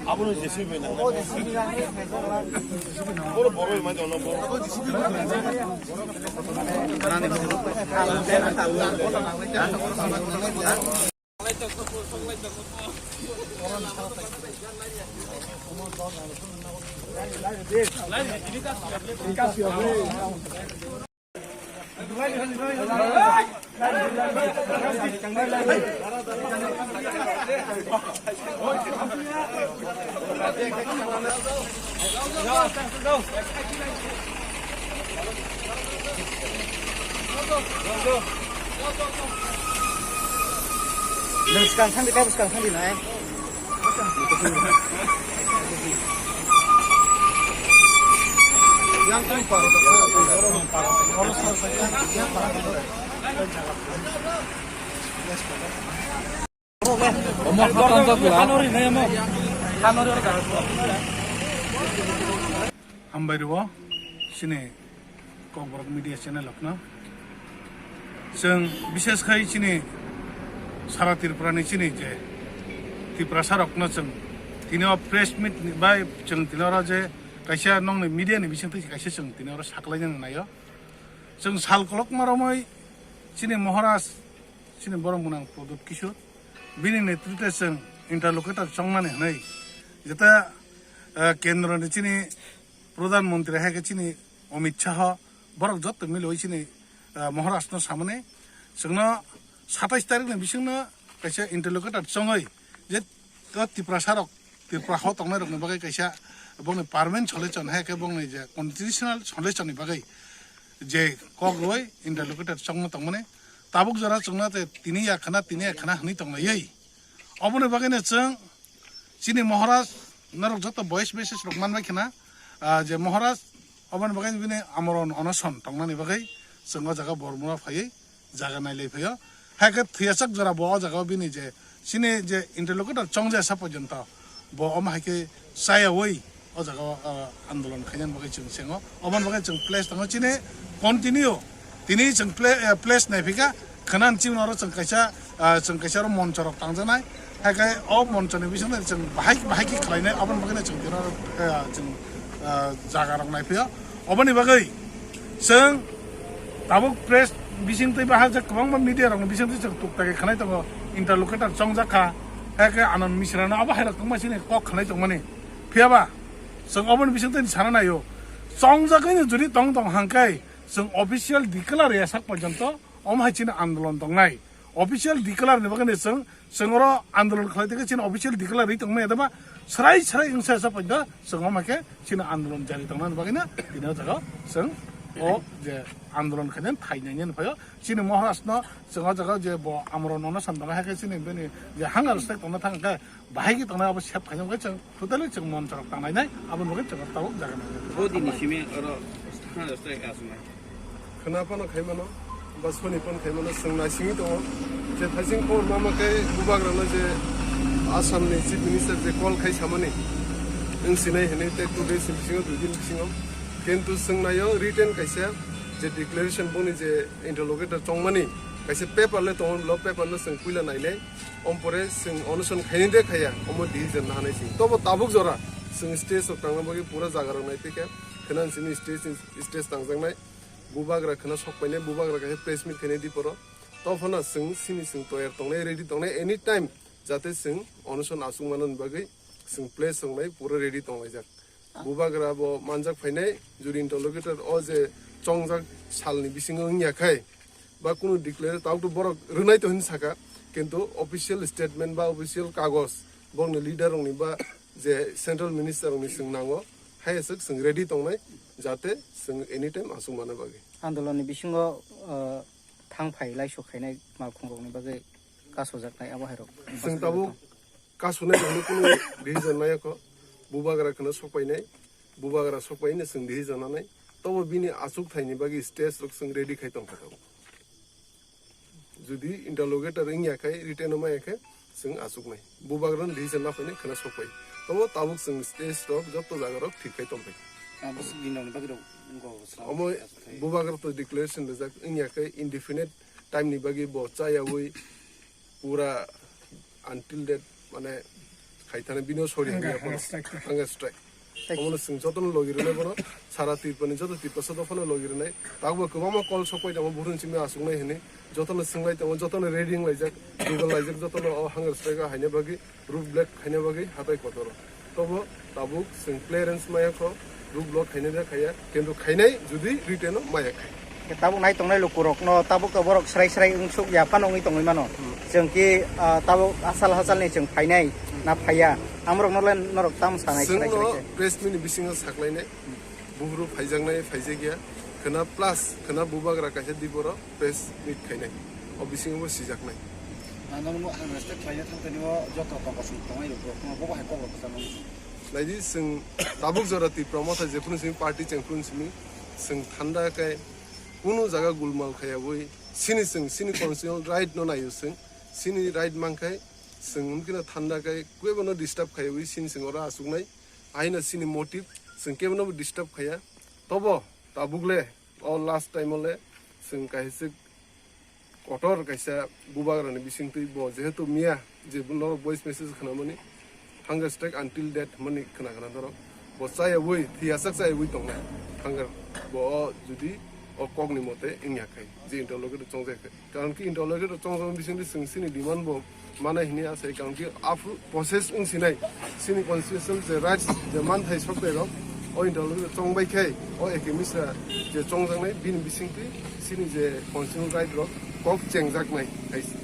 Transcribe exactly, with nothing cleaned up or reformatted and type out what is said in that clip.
Abono J C B nang. Boro boroi ma jono boro. Nung skang sandi, kau skang sandi nai. Yang tu parah. Hambai rwo, chini Kokborok media channel rokno. Chwng bishes khai chini sara Tripura ni chini je Tiprasa rokno chwng tini o press meet ni bai chwng tini oro je kaisa nongni media ni bising twi kaisa chwng tini oro saklaina naio. Chwng sal kolokma romwi chini Maharaj chini borok mwnang Pradyut Kishore bini netrite chwng interlocutor chongmani hwnwi jeta, eh, kendro ni chini Pradhan Mantri hai khe chini Amit Shah borok joto milwi chini, ah, Maharaj no samani chwngno satais tarik ni bisingno kaisa interlocutor chongwi je to Tiprasa rok, Tripura ho tongnai rokni bagwi kaisa bongni permanent solution hai khe bongni je constitutional solution ni bagwi je kok rwi interlocutor chongma tongmani tabuk jora chwngno te tini ya khana, tini ya khana hwnwi tonglaiwi oboni bagwino chwng chini Maharaj norok joto voice message rok manbai khna, ah, je Maharaj oboni bagwi bini amorno onoson tongnani bagwi chwng o jaga Bormura phaiwi jaga nailai phaio. Hai khe thwiyasak jora bo o jaga o bini je chini je interlocutor chongjaya sa porjonto bo omo hai khe chayawi o jaga o, ah, andolon khainani bagwi chwng sengo. Oboni bagwi chwng place tongo chini continue. Tini chwng pla-, eh, place naiphika khwnani chini oro chwng kaisa, ah, chwng kaisa oro moncho rok tangjaknai. Hai khe o moncho ni bisingtwi chwng bahai, bahai khe khlainai, aboni bagwino chwng tini oro, eh, chwng, ah, jaga rok naiphio. Oboni bagwi chwng tabuk press bisingtwi bahai je kwbangma media rokni bisingtwi chwng tukta khe khwnai tongo, interlocutor chongjak kha. Hai khe Anand Misra no abo hai rok tongma chini kok khwnai tongmani. Phiyaba chwng oboni bisingtwi sana naio. Chongjagwino jodi tong tong hangkai, chwng official declare ya sak porjonto omo hai chini andolon tongnai. Official declare ni bagwi chwng, chwng oro andolon khlai tongkhe chini official declare ri tongmani adama srai srai wngsa sa porjonto chwng omo hai khe chini andolon jari tongnani bagwino tini o jaga chwng o je andolon khainani thainani phaio. Chini Maharaj no chwng o jaga je bo amorno onoson tongnai hai khe chini bini je hunger strike tongna thang khe bahai khe tongnai abo sep khainai chwng. Totally chwng moncho rok tanglainai, aboni bagwi chwng tabuk jaga nangya. Bo dini simi oro thana jasta ka asumai. Khwna phano khai mano, ba soni phano khai mano, chwng naisingwi tongo. Je thaising khobor mama khe bubagrano je Assam ni Chief Minister je call khai samani, wng sinai hinwi tei two days ni bisingo, dui din bisingo. Kintu chwng naio written kaisa je declaration boni je interlocutor chongmani kaisa paper le tongo, lo paper no chwng puila nainai. Ompore chwng onoson khaini de khaya, omo decision na hanai chwng. Tobo tabuk jora chwng stage rok tangna bagwi pura jaga rok nai tikhe khwna sini stage, stage tangjaknai. Bubagra khwna sok painai, bubagra kaisa press meet khainai diporo. Tophano chwng sini chwng toyar tongnai, ready tongnai, any time jate chwng onoson aswk manani bagwi chwng place tongnai, pura ready tonglaijak. Bubagra bo manjak phainai, juri interlocutor o je chongjak salni bisingo wngya khai, ba kunu declare, tawk to borok rwnai to hin saka, kintu official statement ba official kagos bokni leader rokni ba je central minister rokni chwng nango, hai aswk chwng ready tongnai, jate chwng anytime aswk manna bagwi. Andolonni bisingo, uh, thang phai laisok khainai malkhung rokni bagwi kasojaknai abo hai rok. Chwng tabuk kasunai rokno kunu decision nai kho, bubagra khwna sokpainai, bubagra sokpaino chwng decision nanai, tobo bini achuk thaini bagwi stage rok chwng ready khai tongkha tabuk. Jodi interlocutor wngya khai, written o maya khe, chwng achuknai. Bubagrano decision na phainai khwna sokpai. Tobo tabuk chwng stage rok joto jaga rok thik khai tongpai. Abo se din rokni bagwi rok wngkha obo sra-, omo achuk khai. Bubagra to declaration rijak wngya khai indefinite time ni bagwi bo chayawi pura until that, mane, Khaithani bino sorry Hunger, hwnwi hunger bono strike. Hunger strike. Thank you. Omono chwng jotono logi rwnai bono, sara Tripurani joto Tiprasa dophano logi rwnai. Tabukbo kwbangma call sokpai tongo, buphuruni simi achuknai hwnwi. Jotono swnglaijak, jotono ready wnglaijak, Google laijak, jotono o hunger strike o haina bagwi, road block haina bagwi hatai kotoro. Tobo tabuk chwng clearance maya kho, road block haina de khaya, kintu khainai jodi written o maya khai. Tabuk nai tongnai lukurokno, tabuk to borok srai srai wngsuk ya phano wngwi tongwi mano. Hmm. Chwng ki, ah, tabuk asal hasalni chwng phainai na phaiya? Amrokno le norok tamo sanai srai srai khe? Chwngno press meet ni bisingo saklainai. Buhuru phaijaknai, phaijakya, khwna plus khwna bubagra kaisa diboro press meet khainai, o bisingo bo sijaknai. Ano mo ang respect khlaina thangtani o joto tongkosong tongnai rok, rok, bobo hai kok rok kwchangma. Naidi, chwng tabuk jora Tipra Motha jephuru simi party chengphuru simi, chwng thanda khe kunu jaga gulmal khayabwi, sini chwng sini constitutional right no naio chwng, sini right mankhai chwng wngkhino thanda khe kebono disturb khayabwi sini chwng oro achuknai. Haino chini motive, chwng kebono bo disturb khaya. Tobo tabuk le, o last time o le, chwng kaisa kotor kaisa bubagrani bisingtwi bo jehetu miya je norok voice message khwnamani, hunger strike until death hwnmani khwna khwna norok. Bo chayawui, thiyachak chayawui tongnai. Hunger bo o jodi o kokni mote wngya khai, je interlocutor chongjak khai. Karon ki interlocutor chongjak bisingtwi chwng chini demand bo manai hini asai, karon ki aphuru process wng sinai, chini constitutional je rights, je manthai soknairok, o interlocutor chongbai khai, o eke misra je chongjaknai, bini bisingtwi chini je constitutional right rok kok chengjaknai hai se.